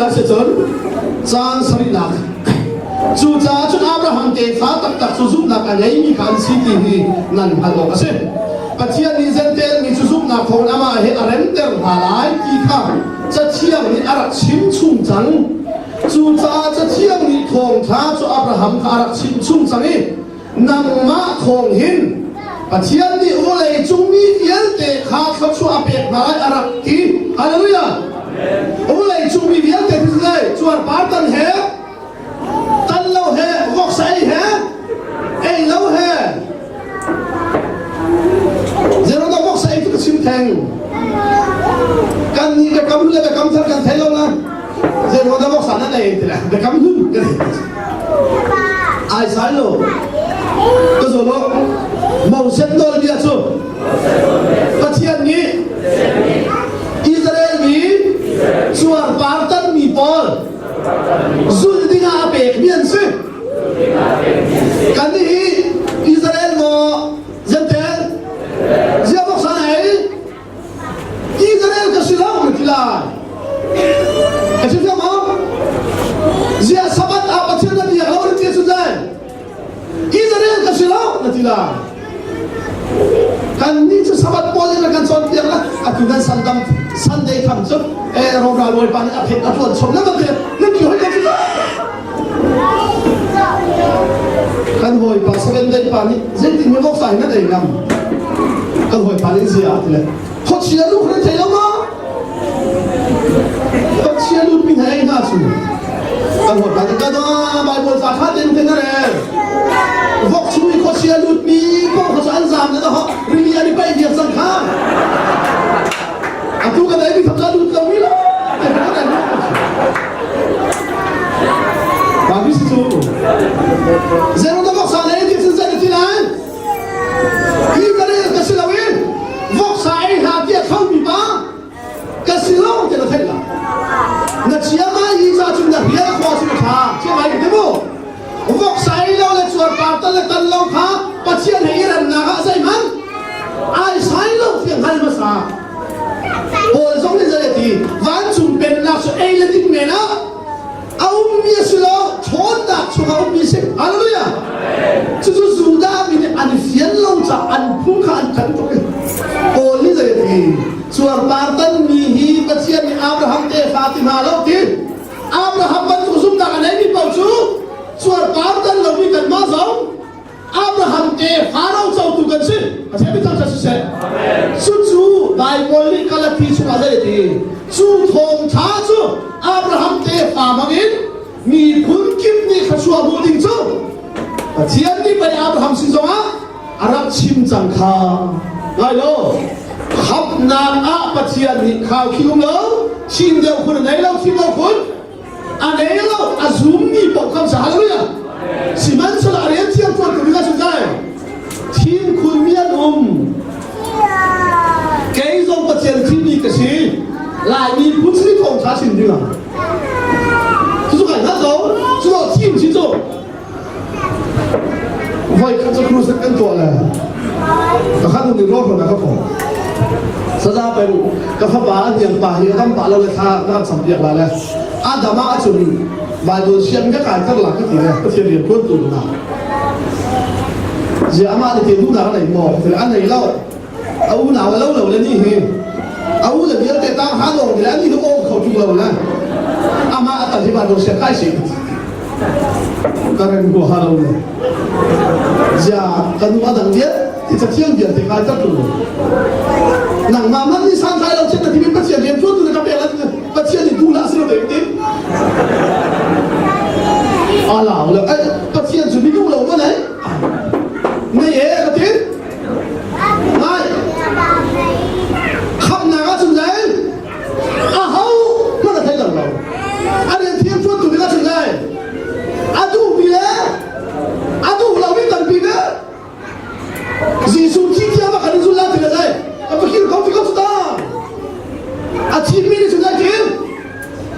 rel ah si cun caan sarihnak. Cucaah cun Abraham tefa taktak cu zumhnak a ngeimi kha an si ti hi nan hngalh awk a si. Pathian nih Jentail mi cu zumhnak thawngin amah he a remter hna lai ti kha Cathiang nih a rak chim chung cang. Cucaah Cathiang nih thawngṭha cu Abraham kha a rak chimh chung cang i nangmah thawng hin Pathian nih vawlei cung mi vialte kha thluachuah a pek hna lai a rak ti. Hallelujah! Vawlei cung mi vialte cu zei cuarpar tan he tan lo he voksa ei he ei lo he Zerudah voksa ei cu ka chim theng. Kan nih biakam hlun le biakam thar kan thei lo na. Zerudah voksa nan ei ti le biakam hlun kan ei. Ai sai lo. Ka zo lo. Moses nawlbia cu Pathian nih Israel mi cuarpar tanmi pawl zulh dingah a pekmi an si. Kan hi Israel maw Jentail? Ziah voksa na ei? Israel ka si lo na ti lai. Ka si maw? Ziah Sabbath ah Pathian na biak lo na ti cu zai? Israel ka si lo na ti lai. Kan nih cu Sabbath pawl in kan cawnpiak la atu nan sandam Sunday tham cu eh Rom ral bawipa nih a phet a tuan chom na kan ti nan ti hoi kan si Kan hawipa seven day pa nih zeitin mi voksa hin nan ei ngam kan hawipa nih zia ti le khuachia lu khan thei lo ma khuachia lu pin he ei hna cu kan hawipa nih ka da Bible ca tha tein kan rel vok chung i khuachia lut mi ko kha cu an zam na ho rili an i paih viar cang kha atu kan ei mi tham lut lo mi lo Babi si cu zero da voksa le ti cun zei ti lai hi ka rel ka si lo in voksa ei hna ti a tho mi pa ka si lo ti na theih la na chia ma hi ca cun na rial khua cu na tha chia mai ti mu voksa ei lo le cuar par tal le tal lo kha Pathian he i remnak ah zeihmanh ai sai lo tiang hal hmasa Paul zong nih zei a ti vancung pennak cu ei le ding men ah a ummi a si lo ṭhawnnak chungah a ummi a si hallelujah cucu Judah mi nih an fian lo caah an phung kha an ṭan tuk i Paul nih zei a ti cuarpar tanmi hi Pathian nih Abraham tefa ti hna lo ti Abraham bantuk zumhnak a neimi paoh cu cuarpar tan lomi kanmah zong Abraham te Faro cotu kan si. A themi thang siseh. Cucu Bible nih Galati chungah zei a ti? Cu thawngṭha cu Abraham tefa bangin miphun kip nih thluachuah hmuh ding cu Pathian nih pei Abraham sin zongah a rak chim cang kha. Ngai lo. Khamhnak ah Pathian nih khau khi um lo, thim deuh khun a nei lo, thim lo khun a nei lo a zummi paoh kan sa hallelujah sihmanhsehlaw a rian thiang tuan tu ding ah cun thim khunmi an um kei zong Pathian thimmi ka si Laimi phun si thawng tha chim ding ah cu kai hngal ko cu thim si cu voi khat cu crusade kan tuah le ka khat nih rawl hron ka phawh saza peng ka fapa a hniang pa hi kan pa lo le thla na kan sampiak la le Adam ah cun Bible sian ka kai ter la ka ti le Pathian rian tuan tu na zia ama ni te duhnak a nei maw a nei lo a unau a lo lo le ni hi a u le vialte tang han ong le ani ong kho tung lo le ama a tal hi Bible sian kai si ka rem ko ha lo le zia ka nu a dang vial ti cathiang vialte kai tar tu nangmah man ni san kai lo chen na ti Pathian rian tuan tu na ka pek la Pathian nih duh hlah si lo te ala le Pathian cu mi duh lo ma nei nei e ka ti Ngai khamnak ah cun zei a ho hmanh a thei lo lo a rian thiam tuan tu ding ah cun zei a duhmi le a duh lomi tampi ve Jesuh thi thiam ah kan in zul la ti le zei ka pakir ko ti ko cu ta a thimmi nih cun zei tin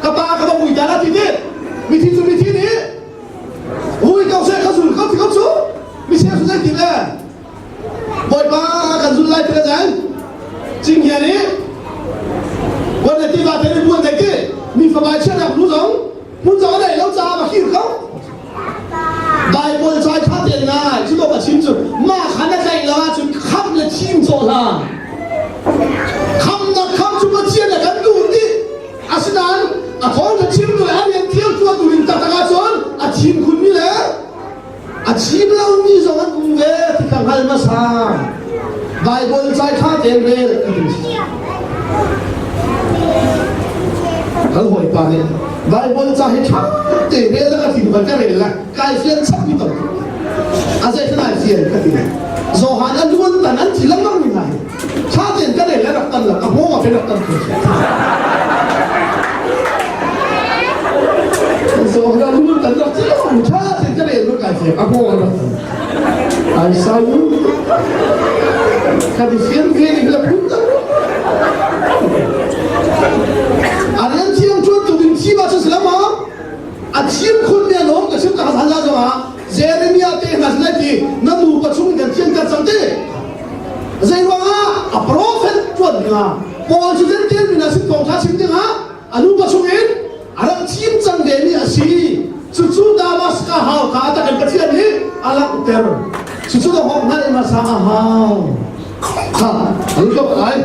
ka pa ka va vui ta la ti ti mithi cu mithi nih vui ko seh ka zul ko ti ko cu mi cheu cu zei tin le Bawipa kan zul lai ti le zei cinghngia nih buan le tiva te nih buan dei ti mi fapa chiahnak nu zong. a kir ko. Bible cai tha tein ngai cu ka chim cu mah kha na tlaih lo ahcun khamh le thim cawh hlah. Khamnak kham cu Pathian le kan duh dih. Asinain a thawngtha chimtu le a rian thiang tuahtu ding taktak ahcun a thim khunmi le a chim lomi zong an um ve ti kha hngal hmasa. Bible cai tha tein rel ti ding si. Kan hawipa nih Bible ca hi ṭha tein rel ka ti kan ka rel la kai fian chap mi tam a zei ai fian ka ti Johan a luan tan an thi lengmang mi hna hi ṭha tein ka rel le rak tan la ka hmawng a rak tan khun Johan a luan tan rak ti lengmang ṭha tein ka rel kai fian a hmawng a rak tan ai sai ka di fian ve ni la phun A rian thiang ṭuan tu ding thi ma cu si lo maw? A thim khun mi an um ka chim ka hal la zong ah Jeremiah te hna sin ti na nu pa chung kan thian kan cang te. Zei ruang ah a prophet ṭuan ding ah Paul cu zen mi na sin kong kha chim ding ah a nu pa chung in a rak thim cang ve mi a si. Cucu Damascus hau ka tak in Pathian nih a langhter. Cucu na hawk hngalh hmasa a hau. Ha, an tlok ai.